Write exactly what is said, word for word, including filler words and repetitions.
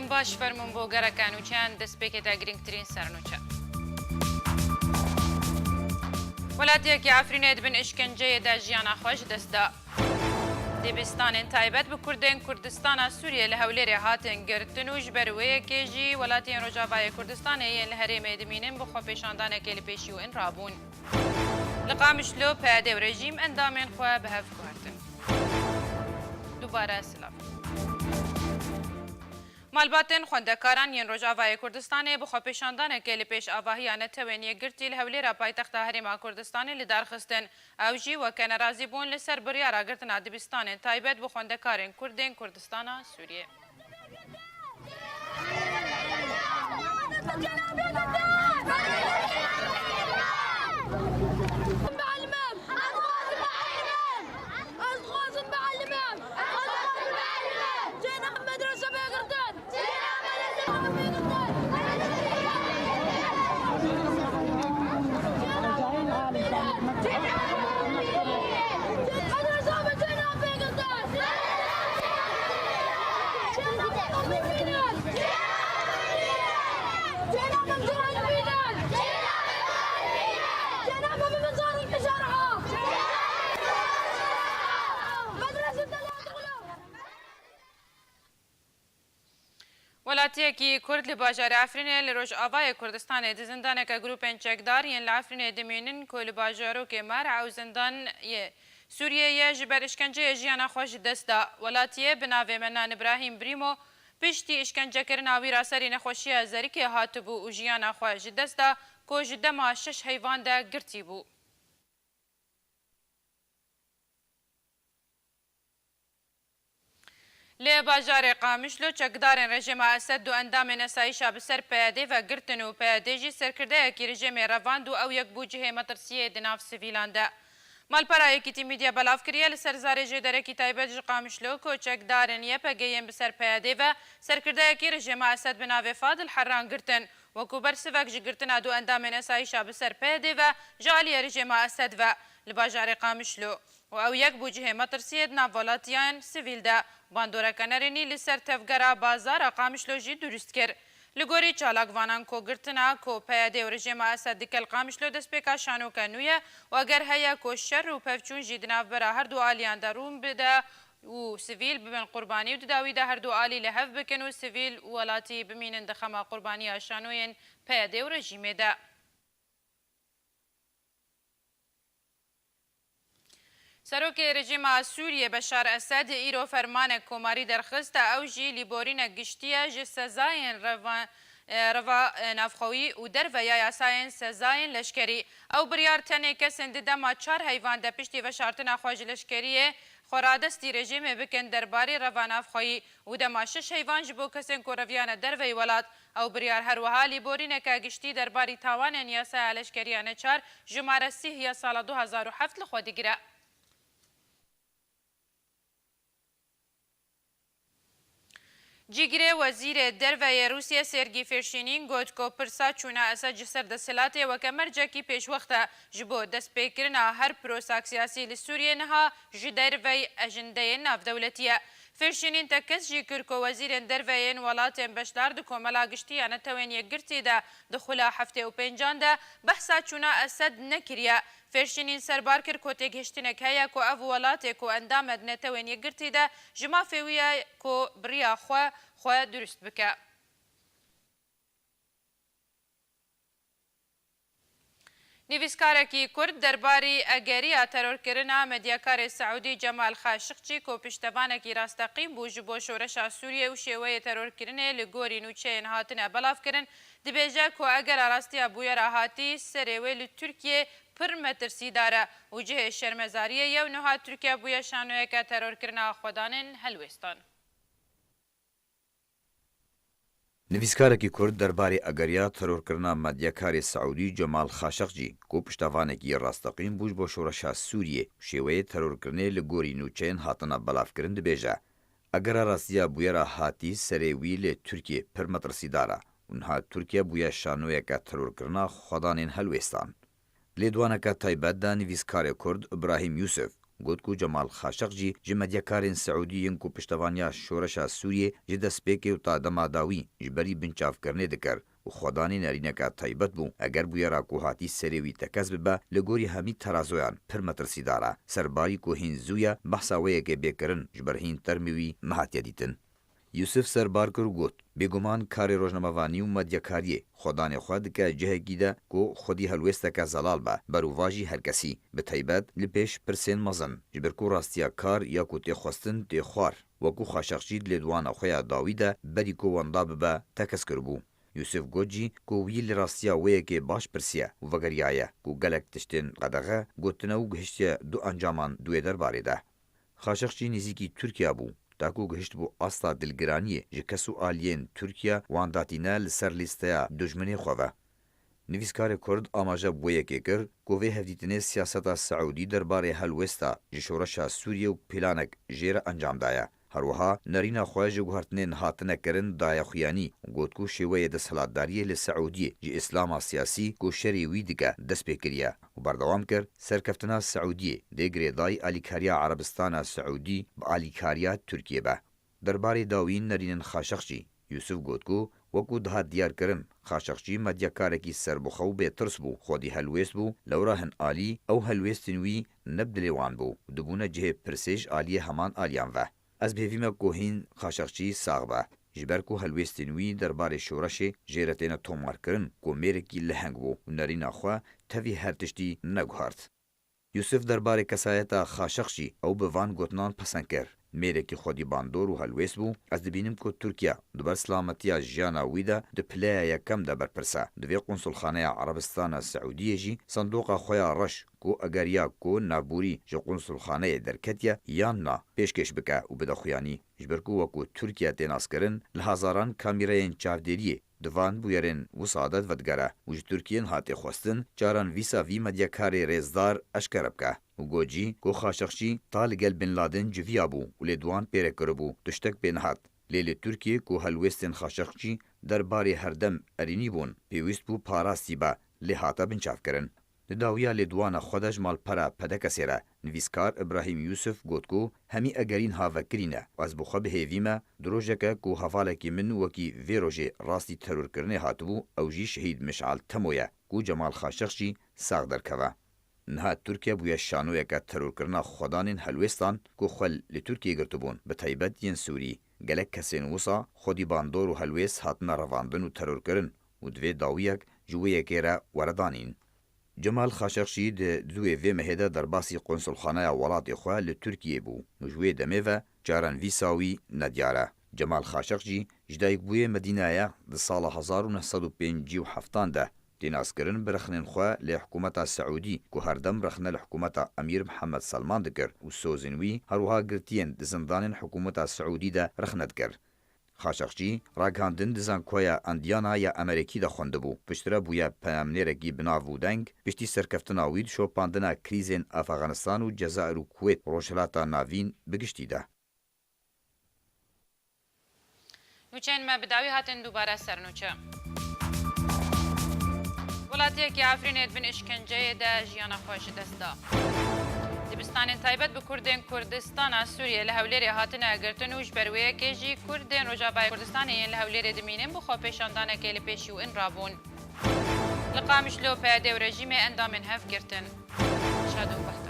Baş fermûn bo gereke nûçeyan destpêkê de girîngtirîn sernûçe. Welatiyekî Efrînê di bin îşkenceyê de jiyana xwe ji dest da. Dibistanên taybet bi Kurdên Kurdistana Sûriyê li Hewlêrê hatin girtin û ji ber wê yekê jî welatiyên Rojavayê Kurdistanê yên li herêmê dimînin bi xwepêşandanekê li pêşî û in rabûn. Li Qamişlo P Y D û rejîm endamên xwe bi hev guhertin. Dubare silav. Malbatên xwendekaran yên Rojavayê Kurdistanê bi xwepêşandanekê li pêş avahiya Netewên Yekgirtî li Hewlêra paytexta Herêma Kurdistanê li dar xistin. Ew jî weke nerazîbûn li ser biryara girtina dibistanên taybet bi xwendekarên Kurd ên Kurdistana Sûriyê. Ez dixwazim bielîmim. Ez dixwazim bielîmim. Cêna medrese bê girtin. Cêna medrese bê girtin. Medrese bê girtin. Cêna medrese bê girtin. Welatiyekî Kurd li bajarê Efrînê li Rojavayê Kurdistanê di zindaneke grûpên çekdar yên li Efrînê dimînin ku li bajarokê Mer'a û zindan yê Sûriyê ye ji ber îşkenceyê jiyana xwe ji dest da. Welatiyê bi navê Mennan Îbrahîm Brîmo piştî îşkencekirina wî ra serî nexweşiya zerikê hatibû û jiyana xwe ji dest da ku ji dema şeş heyvan de girtî bû. Li bajarê Qamişlo çekdarên rejîma Esed du endamên esayîşa bi ser P Y D ve girtin û P Y D jî serkirdeyekî rejîmê revand û ew yek bû cihê metirsiyê di nav sivîlan de. Malpera Yekîtî Media belav kiriye, li ser zarê jêderekî taybet ji Qamişlo ku çekdarên Y P G yên bi ser P Y D ve serkirdeyekî rejîma Esed bi navê Fadil Herran girtin. Wekû bersivek ji girtina du endamên esayîşa bi ser P Y D ve ji aliyê rejîma Esed ve li bajarê Qamişlo û ew yek bû cihê metirsiyê di nav welatiyan sivîl de. Bandoreke nerênî li ser tevgera bazara Qamişlo jî durust kir. Li gorî çalakvanan ku girtina ku P Y D û rejîma Esed dike li Qamişlo destpêka şanoke nû ye û eger heye ku şer û pevçûn jî di navbera her du aliyan de rûn bide, û sivîl bibin qurbanî û di dawî de her du alî li hev bikin û sivîl û welatî bimînin di xema qurbaniya şanoyên P Y D û rejîmê de. Serokê rejîma Sûriyê Beşar Esed îro fermanek komarî derxist, ew jî lîborînek giştî ye ji sezayên reva, e, reva, e, navxweyî û derve ya yasayên sezayên leşkerî. Ew biryar tenê kesên di dema çar heyvan de piştî veşartina xwe ji leşkeriyê xweradestî rejîmê bikin derbarî reva navxweyî û dema şeş heyvan ji bo kesên ku reviyane derveyî welat. Ew biryar her wiha lîborîneke giştî derbarî tawanên yasaya leşkeriya neçar jimare sîh ya sala du hezar û heft li xwe digire. Cîgirê Wezîrê Derve yê Rûsiyê Sergî Fêrşînîn got ku pirsa çûna Esed ji ser desthilatê weke mercekî pêşwext e ji bo destpêkirina her prosek siyasî li Sûriyê niha ji dervey ajendeyên navdewletî ye. Fêrşînîn tekez jî kir ku wezîrên derve yên welatên beşdar di Komela Giştî ya Netewên Yekgirtî de di xula heftê û pêncan de behsa çûna Esed nekiriye. Fêrşînîn serbar kir ku têgihiştinek heye ku ev welatê ku endam e di Netewên Yekgirtî de ji mafê wî ye ku bi riya xwe xwe durust bike. Nivîskarekî Kurd derbarî egeriya terorkirina medyakarê Seûdî Cemal Xaşiqçî ku piştevanekî rasteqîn bû ji bo şoreşa Sûriyê û şêweyê terorkirinê li gorî nûçeyên hatine belavkirin, dibêje ku egera rastiya bûyera hatî serê wê li Tirkiyê pir metirsîdar e û cihê şermezariyê ye û niha Tirkiye bûye şanoyeke terorkirina xwedanên helwêstan. Nivîskarekî Kurd derbarê egeriya terorkirina medyakarê Seûdî Cemal Xaşiqcî, ku piştevanekî rasteqîn bû ji bo şoreşa Sûriyê û şêweyê terorkirinê li gorî nûçeyên hatine belavkirin, dibêje, egera rastiya bûyera hatî serê wî li Tirkiyê pir metirsîdar e û niha Tirkiye bûye şanoyeke terorkirina xwedanên helwêstan. Lêdwaneke taybet de nivîskarê Kurd Îbrahîm Yûsif Got ku Cemal Xaşeqcî ji medyakarên Siûdî yên ku piştevaniya şoreşa Sûriyê ji destpêkê û ta dema dawî ji berî binçavkirinê dikir û xwedanê nerîneke taybet bû, eger bûyera ku hatî serê wî tekez bibe, li gorî hemî terazoyan pir metirsîdar e. Serbarî ku hîn zû ye, behsa wê yekê bê kirin, ji ber hîn termê wî nehatiye dîtin. Yûsif serbar kir û got, bêguman karê rojnamevanî û medyakariyê xwedanê xwe dike cihekî de ku xwedî helwêsteke zelal be, berovajî herkesî, bi taybet li pêş pirsên mezin, ji ber ku rastiya kar ya ku tê xwestin tê xwar, wekû Xaşeqçî di lêdwana xwe ya dawî de berî ku wenda bibe tekez kiribû. Yûsif got jî ku wî li rastiya wê yekê baş pirsiye û vegeriyaye ku gelek tiştên qedexe gotine û gihiştiye du encaman di wê derbarê de. Xaşeqçî nêzîkî Tirkiye bû, ta ku gihiştibû asta dilgiraniyê ji kes û aliyên Tirkiye wan datîne li ser lîsteya dijminê xwe ve. Nivîskarê Kurd amaje bi wê yekê kir ku vê hevdîtinê siyaseta Siûdî derbarê helwêsta ji şoreşa Sûriyê û planek jê re encam daye. Her wiha nerîna xwe ji guhertinên hatine kirin daye xuyanî û got ku şêweyê desthilatdariyê li Siûdiyê ji îslama siyasî ku şerê wî dike dest pê kiriye û berdewam kir, serkeftina Siûdiyê dê girêdayî alîkariya Erebistana Siûdî bi alîkariya Tirkiyê be. Derbarê dawî nerînên Xaşeqçî, Yûsif got ku wekû dihat diyarkirin, Xaşeqçî medyakarekî serbixwe û bêtirs bû, xwedî helwêst bû, lewra hin alî ew helwêstên wî ne bi dilê wan bû û dibûne cihê pirsê ji aliyê heman aliyan ve. Ez bi hêvî me ku hîn Xaşeqçî sax be, ji ber ku helwêstên wî derbarê şoreşê jê re têne tomarkirin ku mêrekî leheng bû û nerîna xwe tevî her tiştî neguhert. Yûsif derbarê kesayeta Xaşeqçî ew bi van gotinan pesend kir, mêrekî xwedî bandor û helwêst bû, ez dibînim ku Tirkiye di ber silametiya jiyana wî de di pileya yekem de berpirs e. Divê Qunsulxaneya Erebistana Siûdiyê jî sindoqa xwe ya reş ku egeriya ku navborî ji Qunsulxaneyê derketiye yan na pêşkêş bike û bide xuyanî. Ji ber ku wekû Tirkiye tê naskirin, li hezaran kamîreyên çavdêriyê di van bûyerên wisa de vedigere û ji Tirkiyê niha tê xwestin caran vîsa vî medyakarê rêzdar eşkere bike û got jî ku Xaşeqçî ta li gel Bin Laden civiya bû û lê di wan pê re kiribû, tiştek pê nehat. Lê li Tirkiyê ku helwêstên Xaşeqçî derbarê herdem erînî bûn, pêwîst bû parastî be, lê hate binçavkirin. Di dawiya lêdwana xwe de ji malpera P D K'ê re nivîskar Îbrahîm Yûsif got ku hemî egerîn ha vekirî ne û ez bi xwe bi hêvî me di rojeke ku hevalekî min wekî vê rojê rastî terorkirinê hatibû, ew jî şehîd Mişal Temo ye ku Cemal Xaşeqçî sax derkeve. Niha Tirkiye bûye şanoyeke terorkirina xwedanên helwêstan ku xwe li Tirkiyê girtibûn, bi taybet yên Sûrî. Gelek kesên wisa xwedî bandor û helwêst hatine revandin û terorkirin û divê dawiyek ji wê yekê re were danîn. Cemal Xaşeqçî di duyê vê mehê de derbasî qonsulxaneya welatê xwe li Tirkiyê bû û ji wê demê ve caran vîsa wî nediyar e. Cemal Xaşeqçî ji dayikbûyê Medînayê ye, di sala hezar û neh sed û pêncî û heftan de tê naskirin bi rexnên xwe lê hikûmeta Siûdî ku herdem rexne li hikûmeta Emîr Mihemed Selman dikir û sozên wî her wiha girtiyên di zindanên hikûmeta Siûdî de rexne dikir. Xaşeqçî ragihandin di Zankoya Endiyana ya Emerêkî de xwendibû. Piştre bûye peyamnêrekî bi nav û deng, piştî serkeftina wî di şopandina krîzên Efxanistan û Cezayir û Kuwêt, Rojhilata Navîn bi giştî de. Nûçeyên me bi dawî hatin dubare ser nûçe. Welatiyekî Efrînê di bin îşkenceyê de jiyana xwe ji dest da. Dibistanên taybet bi Kurdên Kurdistana Sûriyê li Hewlêrê hatine girtin û ji ber wê yekê jî Kurdên Rojavayê Kurdistanê yên li Hewlêrê dimînin bi xwepêşandanekê li pêşî û in rabûn. Li Qamişlo P Y D û rejîmê endamên hev girtin. Şad û baş.